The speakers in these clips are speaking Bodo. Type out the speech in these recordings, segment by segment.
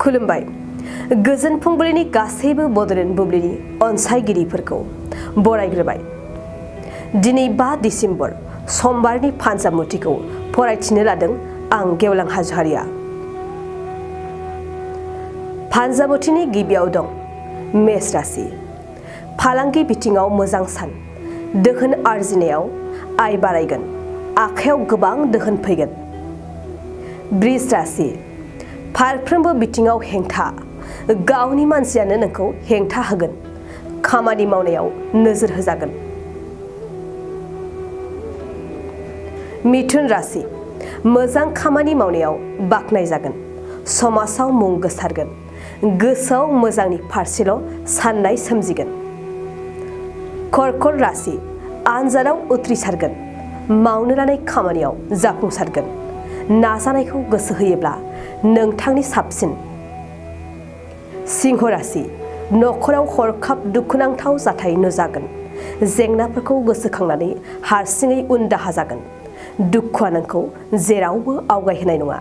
खुलुमबाय गोजोन फुंबिलिनि गासैबो बड'लेण्ड बुब्लिनि अनसायगिरिफोरखौ बरायग्रोबाय। दिनै 5 डिसेम्बर समबारनि फानजामुथिखौ फरायथिनो लादों आं गेवलां हाज'वारिया। फानजामुथिनि गिबियाव दं मेष राशि। फालांगि बिथिङाव मोजां सान, दोहोन आरजिनायाव आय बारायगोन, आखायाव गोबां दोहोन फैगोन। बृष राशि। फारफ्रोमबो बिथिङाव हेंथा, गावनि मानसियानो नोंखौ हेंथा होगोन, खामानि मावनायाव नोजोर होजागोन। मिथुन राशि। मोजां खामानि मावनायाव बाख्नायजागोन, समाजाव मुं गोसारगोन, गोसोआव मोजांनि फारसेल' साननाय सोमजिगोन। कर्कट राशि। आनजादाव उथ्रिसारगोन, मावनो लानाय खामानियाव जाफुंसारगोन, नाजानायखौ गोसो होयोब्ला नोंथांनि साबसिन। सिंह राशि। नखराव हरखाब दुखुनांथाव जाथाय नुजागोन, जेंनाफोरखौ गोसोखांनानै हारसिङै उन दाहा जागोन, दुखुआ नोंखौ जेरावबो आवगायहोनाय नङा।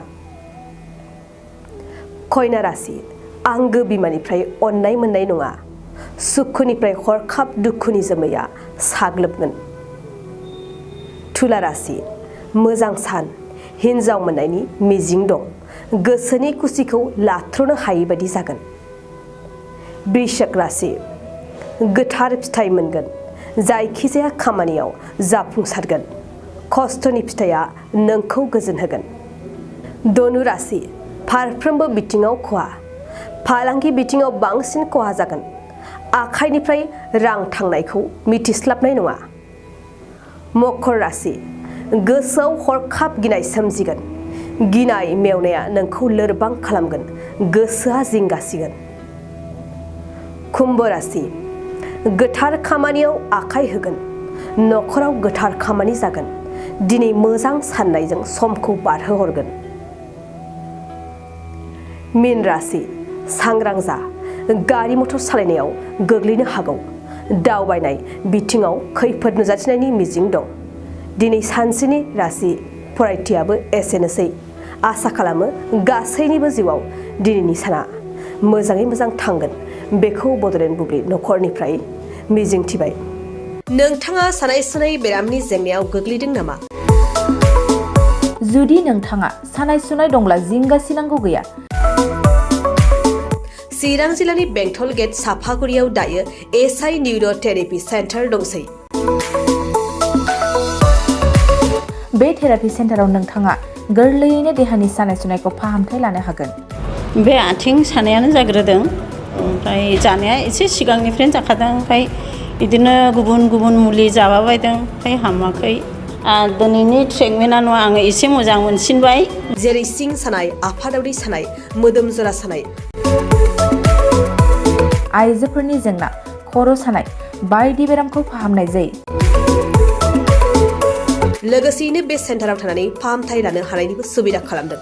कन्या राशि। आंगो बिमानिफ्राय अननाय मोननाय नङा, सुखुनिफ्राय हरखाब दुखुनि जोमैया साग्लोबगोन। तुला राशि। मोजां सान, हिन्जाव मोननायनि मिजिं दं, गोसोनि खुसिखौ लाथ्र'नो हायै बायदि जागोन। वृश्चिक राशि। गोथार फिथाइ मोनगोन, जायखिजाया खामानियाव जाफुंसारगोन, खस्थ'नि फिथाइया नोंखौ गोजोन होगोन। धनु राशि। फारफ्रोमबो बिथिङाव खहा, फालांगि बिथिङाव बांसिन खहा जागोन, आखाइनिफ्राय रां थांनायखौ मिथिस्लाबनाय नङा। मकर राशि। गोसोआव हरखाब गिनाय सोमजिगोन, गिनाय मेवनाया नोंखौ लोरबां खालामगोन, गोसोआ जिंगासिगोन। कुम्भ राशि। गोथार खामानियाव आखाइ होगोन, नखराव गोथार खामानि जागोन, दिनै मोजां साननायजों समखौ बारहोहरगोन। मीन राशि। सांग्रां जा, गारि मटर सालायनायाव गोग्लैनो हागौ, दावबायनाय बिथिङाव खैफोद नुजाथिनायनि मिजिं दं। दिनै सानसेनि राशि फरायथियाबो एसेनोसै। आसा खालामो गासैनिबो जिउआव दिनैनि साना मोजाङै मोजां थांगोन, बेखौ बड'लेण्ड बुब्लि नखरनिफ्राय मिजिंथिबाय। नोंथाङा सानाय सुनाय बेरामनि जेंनायाव गोग्लैदों नामा? जुदि नोंथाङा सानाय सुनाय दंब्ला जिंगासिनांगौ गैया। चिरां जिल्लानि बेंटल गेट साफागुरियाव दायो एसआइ निउर' थेरापि सेन्टार दंसै। बे थेरापि सेन्टाराव नोंथाङा गोरलैयैनो देहानि सानाय सुनायखौ फाहामथाय लानो हागोन। बे आथिं सानायानो जाग्रोदों, ओमफ्राय जानाया एसे सिगांनिफ्रायनो जाखादों, ओमफ्राय बिदिनो गुबुन गुबुन मुलि जाबाबायदों, ओमफ्राय हामाखै। दिनैनि ट्रिटमेन्टआ नङा, आङो एसे मोजां मोनसिनबाय। जेरै सिं सानाय, आफादावरि सानाय, मोदोम जरा सानाय, आइजोफोरनि जेंना, खर' सानाय बायदि बेरामखौ फाहामनाय जायो। लोगोसेयैनो बे सेन्टाराव थानानै फाहामथाय लानो हानायनिबो सुबिदा खालामदों।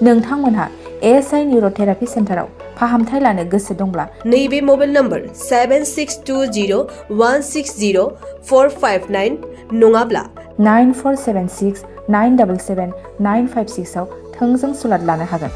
नोंथांमोनहा एसआइ निउर' थेरापि सेन्टाराव फाहामथाय लानो गोसो दंब्ला नैबे मबाइल नम्बर 7620160459 नङाब्ला 9476977956 आव थोंजों सुलाद लानो हागोन।